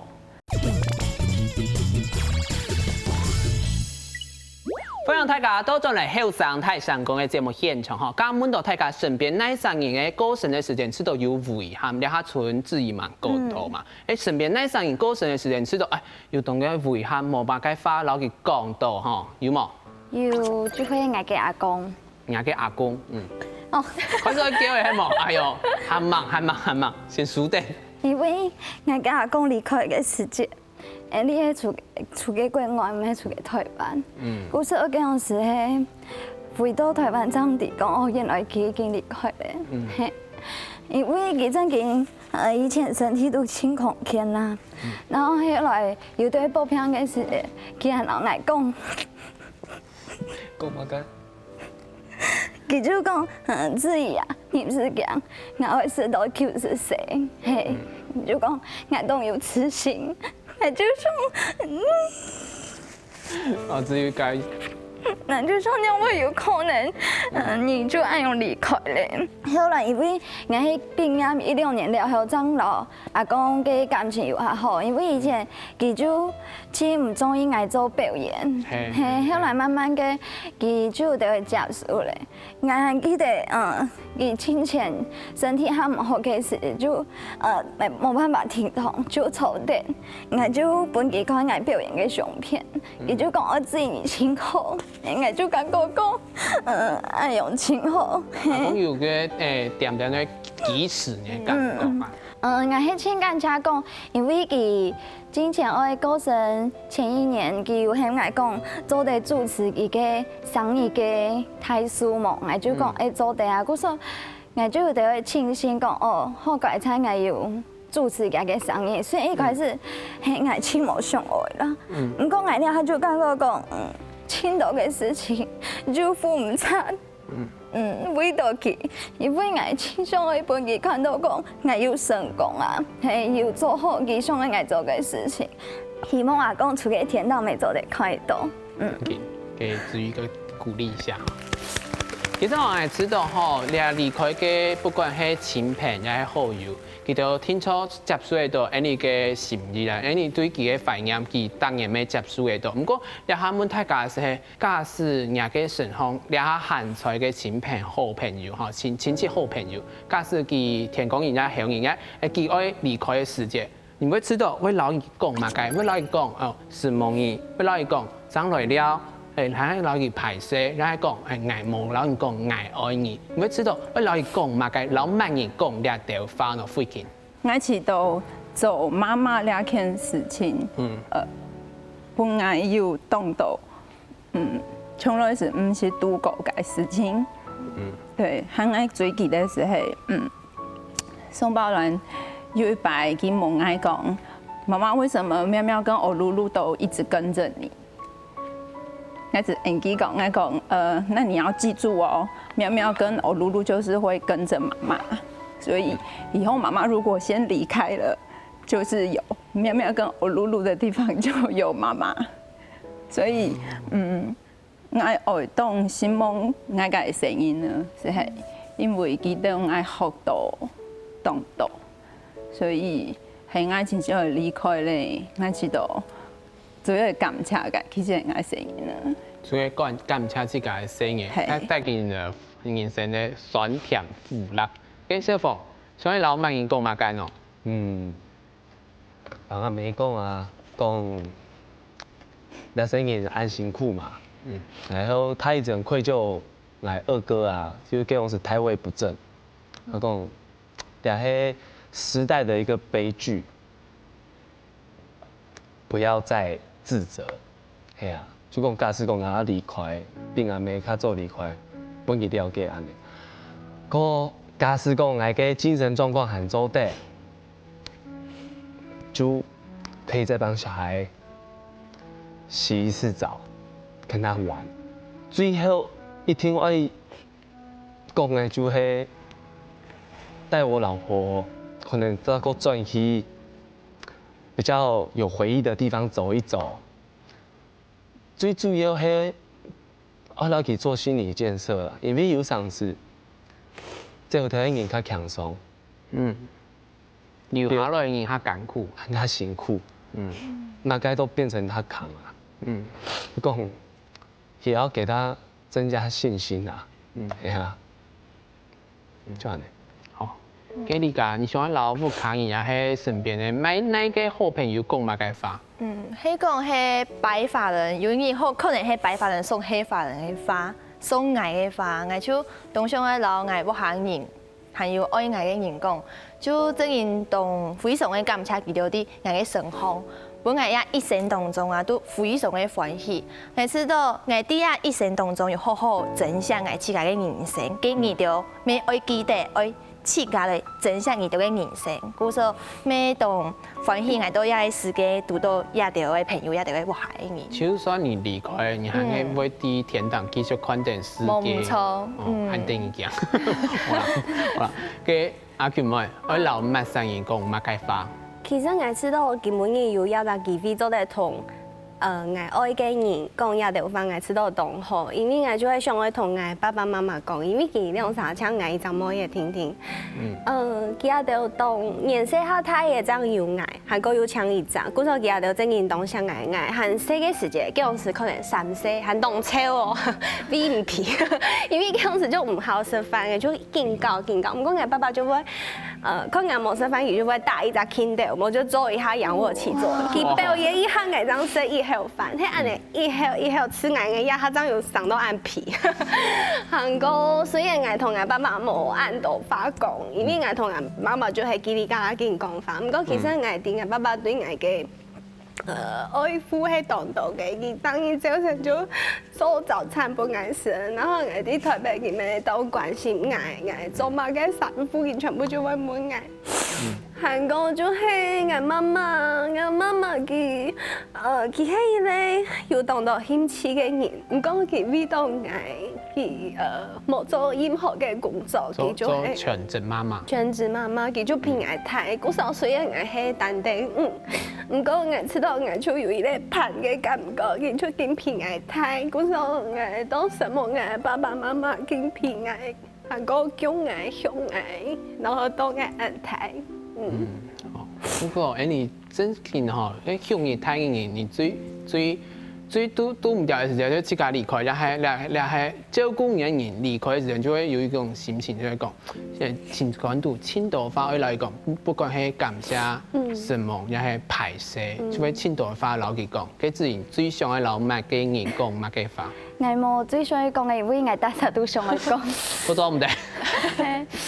歡迎大家倒轉來後生大聲公个節目現場吼，剛剛問到大家身邊哪儕人个過身个時間，試著有遺憾，這下賰志怡嘛，講到嘛，誒，身邊哪儕人過身个時間，試著，誒，有當个遺憾，無麼个話摎佢講到吼，有無？ 有，就係𠊎个阿公。你个阿公，嗯。哦。開始愛噭个係無？哎喲，還吂，還吂，還吂，先收等。因為𠊎个阿公離開个時節，誒，你係出，出个國外，毋係出个台灣。嗯。故所該當時係回到台灣正知講，哦，原來佢已經離開了。嗯。嘿，因為佢正經，呃，以前身體都盡康健啦。嗯。然後後來有對發病个時，佢還摎𠊎講， 講麼个？佢就講，嗯，志怡啊，你毋使驚，𠊎會食到九十歲，嘿，就講𠊎當有自信，𠊎就想，嗯，哦，志怡該，𠊎就想仰會有可能，嗯，你就恁樣離開了。後來因為𠊎係畢業一兩年了後，正摎 阿公个感情有較好，因為以前佢就盡毋中意𠊎做表演。嘿。嘿，後來慢慢个，佢就都會接受了。𠊎還記得，嗯，佢之前身體較毋好个時，就，呃，無，無辦法停動，就坐等。𠊎就分佢看𠊎表演个相片，佢就講：「哦，志怡你盡好。」𠊎就感覺講，嗯，恁樣盡好。阿公有个，誒，恬恬个支持你个感覺嘛？嗯，𠊎係盡感謝講，因為佢進前愛過身前一年，佢有喊𠊎講做得主持一個生日个大壽無，𠊎就講，嗯。欸，做得啊。故所 𠊎就有得會慶幸講，哦，好佳哉𠊎有主持佢个生日。雖然一開始係𠊎盡無想愛啦，毋過𠊎這下就感覺講，嗯，盡多个事情就負毋著，嗯，為著佢，因為𠊎盡想愛分佢看著講，𠊎有成功啊，係有做好佢想愛𠊎做个事情。希望阿公在該天堂乜做得看著，嗯。OK，給子瑜一個鼓勵一下。 其實𠊎知著吼，這離開个不管係親朋也係好友，佢兜定著接受得著𠊎俚个心意啦，𠊎俚對佢个懷念，佢當然乜接受得著。毋過，這下問大家係，假使若个身項，這下還在个親朋好朋友吼，親，親戚好朋友，假使佢天光日也係後日也，欸，佢愛離開个時節， 你會知著會摎佢講麼个？會摎佢講，哦，承蒙你，會摎佢講，正來尞，欸，還會摎佢拜謝，也會講，欸，𠊎無摎你講，𠊎愛你。你會知著會摎佢講麼个？摎麼人講這兜話呢？慧琴。𠊎知著做媽媽這件事情，嗯。呃，本來有當多，嗯，從來係毋識堵過个事情。嗯。對，還愛追佢个時候，嗯， 宋寶鑾有一擺佢問𠊎講：「媽媽，為什麼妙妙跟歐露露都一直跟著你？」𠊎就應佢講，𠊎講：「呃，那你要記住哦，妙妙跟歐露露就是會跟著媽媽，所以以後媽媽如果先離開了，就是有妙妙跟歐露露的地方就有媽媽。」所以，嗯， 𠊎會當承蒙𠊎个先人呢，就係因為佢兜𠊎學著當多，所以係𠊎盡想愛離開咧，𠊎知著最愛感謝个其實係𠊎先人呢。最愛感，感謝自家个先人，係。佢帶，帶給你的人生的酸甜苦辣。跟小鳳，想愛摎麼人講麼个呢？嗯， 同阿姆講啊，講，這生人恁辛苦嘛，嗯。然後他一直很愧疚，𠊎二哥啊，就該時候胎位不正，佢講，這係時代的一個悲劇，不要再自責。 係啊，就講假使講𠊎愛離開，比𠊎姆較早離開，分佢了解恁呢。該假使講𠊎个精神狀況還做得，就可以再幫小孩洗一次澡，跟他玩。最後一定愛講个就係帶我老婆可能再過轉去比較有回憶的地方走一走。 最主要係愛摎佢做心理建設啦，因為有成時，走忒个人較輕鬆，嗯，留下來个人較艱苦。較辛苦，嗯。麼个都變成他扛啊。嗯。講，也要給他增加信心啊。嗯。係啊。 就恁呢。好。Angelica，你想愛摎屋下人也係身邊个，麼，哪個好朋友講麼个話？嗯，係講係白髮人，有人好，可能係白髮人送黑髮人个話，送𠊎个話，𠊎就當想愛摎𠊎屋下人，還有愛𠊎个人講，就真心當非常个感謝佢兜在𠊎个身項。 分𠊎這一生當中啊，都非常个歡喜。𠊎知著𠊎在這一生當中有好好珍惜𠊎自家个人生，該日頭乜愛記得，愛自家來珍惜日頭个人生。故所乜當歡喜，𠊎在這个世界堵著這兜个朋友，這兜个屋下个人。就算你離開，你還係會在天堂繼續看等世界。無毋著，哦，嗯。恁得人驚。好啦，好啦，該 阿琴妹，愛摎麼儕人講麼个話？其實𠊎知著今晡日有這隻機會做得同，呃，𠊎愛个人講這兜話，𠊎知著當好，因為𠊎就係想愛同𠊎爸爸媽媽講，因為佢兩儕像𠊎一隻妹仔定定。嗯。呃，佢兜當年歲較大个正有𠊎，還過有像一隻，故所佢兜真人當惜𠊎，𠊎還細个時節，該時可能三歲，還當瘦哦，肥皮，因為該時就毋好食飯个，就 緊搞緊搞。毋過𠊎爸爸就會，呃，看𠊎無食飯，佢就會打一隻跈斗，無就做一下仰臥起坐。佢表演一下，𠊎正食一口飯，係恁樣一口一口食，𠊎个牙下正有生到恁肥。還過雖然𠊎同𠊎爸爸無恁多話講，因為𠊎同𠊎媽媽就係嘰哩呱啦緊講話，毋過其實𠊎知𠊎爸爸對𠊎个呃，愛護係當多个，佢當日朝晨就做早餐分𠊎食，然後𠊎在台北佢乜當關心𠊎，𠊎做麼个衫褲佢全部就會問𠊎。還過就係𠊎媽媽，𠊎媽媽佢，呃，佢係一個有當多興趣个人，毋過佢為到𠊎，佢呃無做任何个工作，做佢就係做全職媽媽。全職媽媽，佢就陪𠊎大。故所雖然𠊎係單丁，嗯，毋過𠊎知道𠊎就有一個伴个感覺，佢就緊陪𠊎大。故所𠊎當承蒙𠊎爸爸媽媽緊陪𠊎，還過供𠊎、養𠊎，然後到𠊎恁大。嗯，哦，不過，哎，你真緊吼，哎，養你大个人，你最最最堵堵毋著个時節，就自家離開，也係也也係照顧你个人離開个時節，就會有一種心情，就會講，現在心肝肚盡多話愛來講，不管係感謝、承蒙，也係歹勢，就會盡多話摎佢講。該子仁最想愛摎麼个人講麼个話？ 𠊎無最想愛講个，因為𠊎大家都想愛講。不做毋得。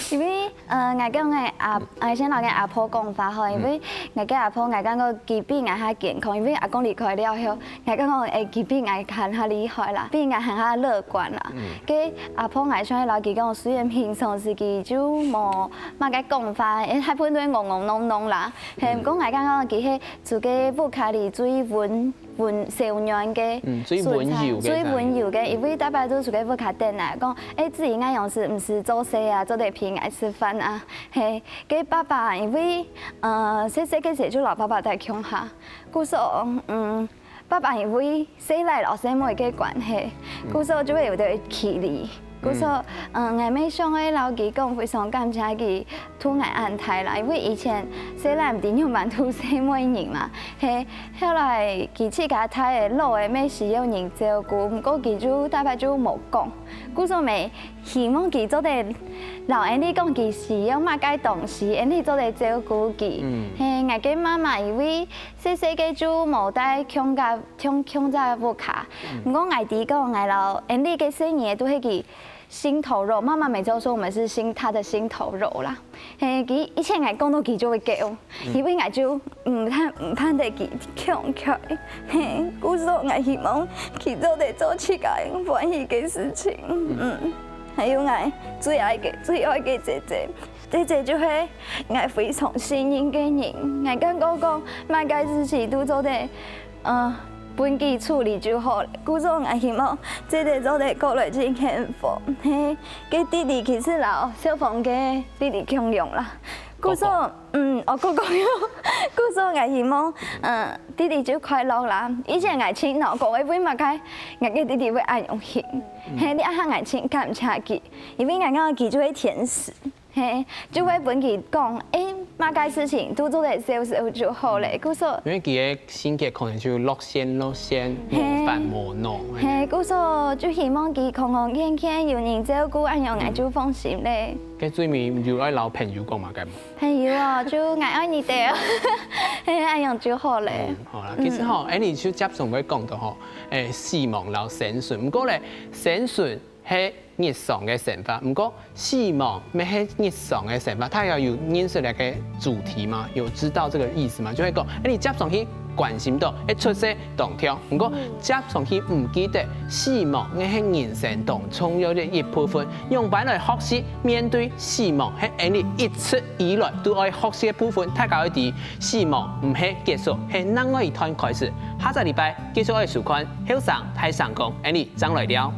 因為呃，𠊎講个阿，𠊎先摎个阿婆講話吼，因為𠊎个阿婆，𠊎感覺佢比𠊎較健康，因為阿公離開了後，𠊎感覺誒，佢比𠊎還較厲害啦，比𠊎還較樂觀啦。該阿婆，𠊎想愛摎佢講，雖然平常時佢就無麼个講話，誒，大部分都係戇戇弄弄啦，嘿，毋過𠊎感覺佢係自家屋下裡最溫 溫小囡个嗯，最溫柔个最溫柔个，因為大家都自家屋下等啊，講，誒，子仁恁樣時毋使做事啊，做得陪𠊎食飯啊，嘿，該爸爸因為呃細細个時就摎爸爸帶共下，故所嗯，爸爸因為細倈摎細妹个關係，故所就會有點距離。 故所，嗯，𠊎乜想愛摎佢講非常感謝佢渡𠊎恁大啦，因為以前細倈毋知仰般渡細妹人嘛，嘿，後來佢自家大个老个乜需要人照顧，毋過佢就大概就無講，故所乜希望佢做得摎𠊎俚講佢需要麼个東西，𠊎俚做得照顧佢。嘿，𠊎个媽媽因為細細个就無帶共下共共下屋下，毋過𠊎知講𠊎摎𠊎俚个細人仔都係佢 心頭肉，媽媽每週說我們是心，她的心頭肉啦。嘿，佢以前𠊎講到佢就會噭，因為𠊎就毋盼毋盼得佢強強。嘿，故所𠊎希望佢做得做自家歡喜个事情。嗯，還有𠊎最愛个最愛个姐姐，姐姐就係𠊎非常信任个人。𠊎感覺講麼个事情都做得，呃， 分佢處理就好了。故所𠊎希望姐姐做得過來真幸福。嘿，該弟弟其實摎小鳳个弟弟共樣啦。故所，嗯，哦，哥哥，故所𠊎希望，嗯，弟弟就快樂啦。以前𠊎盡惱講，會為麼个𠊎个弟弟會恁樣形？嘿，這下𠊎盡感謝佢，因為𠊎感覺佢就係天使。 嘿，就會分佢講，誒，麼个事情都做得笑笑就好了。故所，因為佢个性格可能就樂線樂線，無煩無惱。嘿，故所就希望佢康康健健，有人照顧，恁樣𠊎就放心了。該最尾有愛摎朋友講麼个無？還有啊，就𠊎愛你兜，嘿，恁樣就好了。好啦，其實吼，𠊎俚就接續會講到吼，誒，死亡摎生存。毋過咧，生存 係日常个生活，毋過死亡乜係日常个生活，大家有認識這個主題嗎？有知道這個意思嗎？就係講，誒，你接上去關心到，誒，出世當長，毋過接上去毋記得死亡乜係人生當重要个一部分，仰般來學習面對死亡，係𠊎俚一直以來都愛學習个部分。大家愛知，死亡毋係結束，係另外一段開始。下隻禮拜繼續愛收看《後生大聲公》，𠊎俚正來尞。